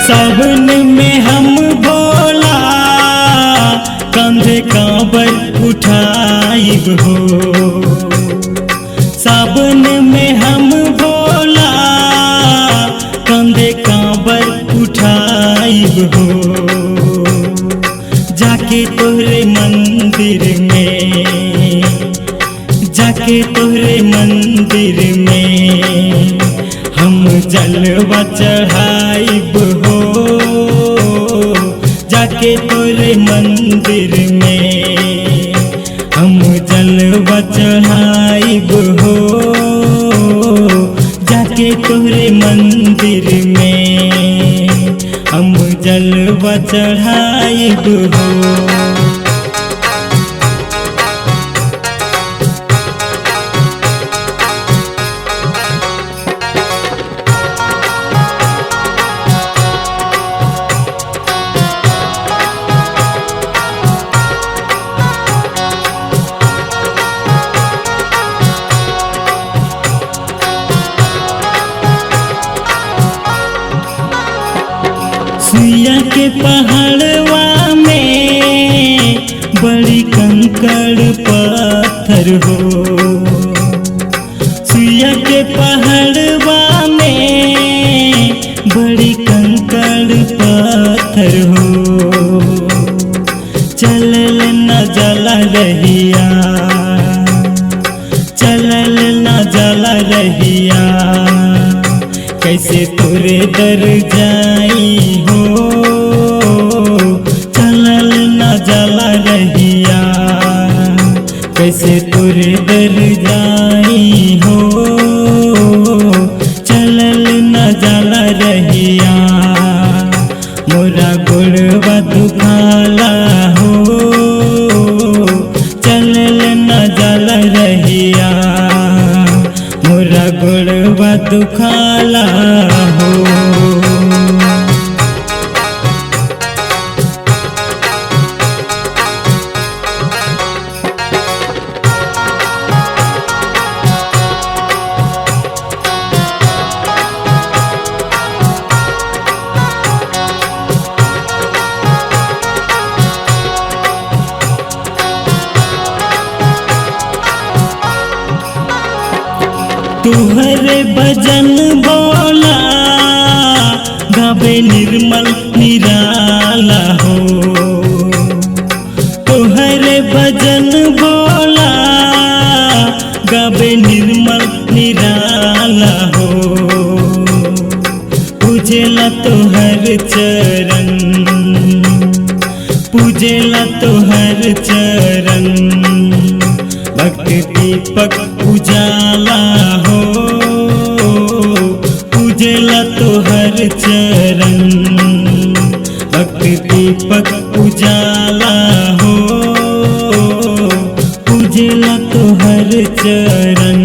सावन में हम भोला कंधे कांवर उठाइब हो। सावन में हम भोला कंधे कांवर उठाइब हो। जाके तोहरे मंदिर में, जाके तोहरे मंदिर में हम जलवा चढ़ाइब हो। जाके तोहरे मंदिर में हम जलवा चढ़ाइब हो। जाके तोहरे मंदिर में हम जलवा चढ़ाइब हो। सुइया के पहाड़वा में बड़ी कंकड़ पत्थर हो। सुइया के पहाड़वा में बड़ी कंकड़ पत्थर हो। चलल न जला रहिया, चलल न जला रहिया, कैसे तोरे दर जाई हो। चलल न जला रहिया, कैसे तोरे दर जाई हो। चलल न जला रहिया, मोरा गोड़वा दुखाला हो। चलल न जला रहिया, मोरा गोड़वा दुखाला हो। तुहरे भजन बोला गावे निर्मल निराला हो। तुहरे भजन बोला गावे निर्मल निराला हो। पूजेला तोहर चरण, पूजेला तोहर चरण, भक्त दीपक उजाला हो। पूजेला तोहर चरण, भक्त दीपक उजाला हो। पूजेला तोहर चरण,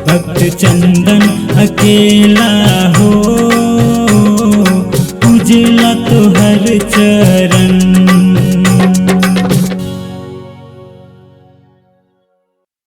भक्त चंदन अकेला हो। पूजेला तोहर चरण।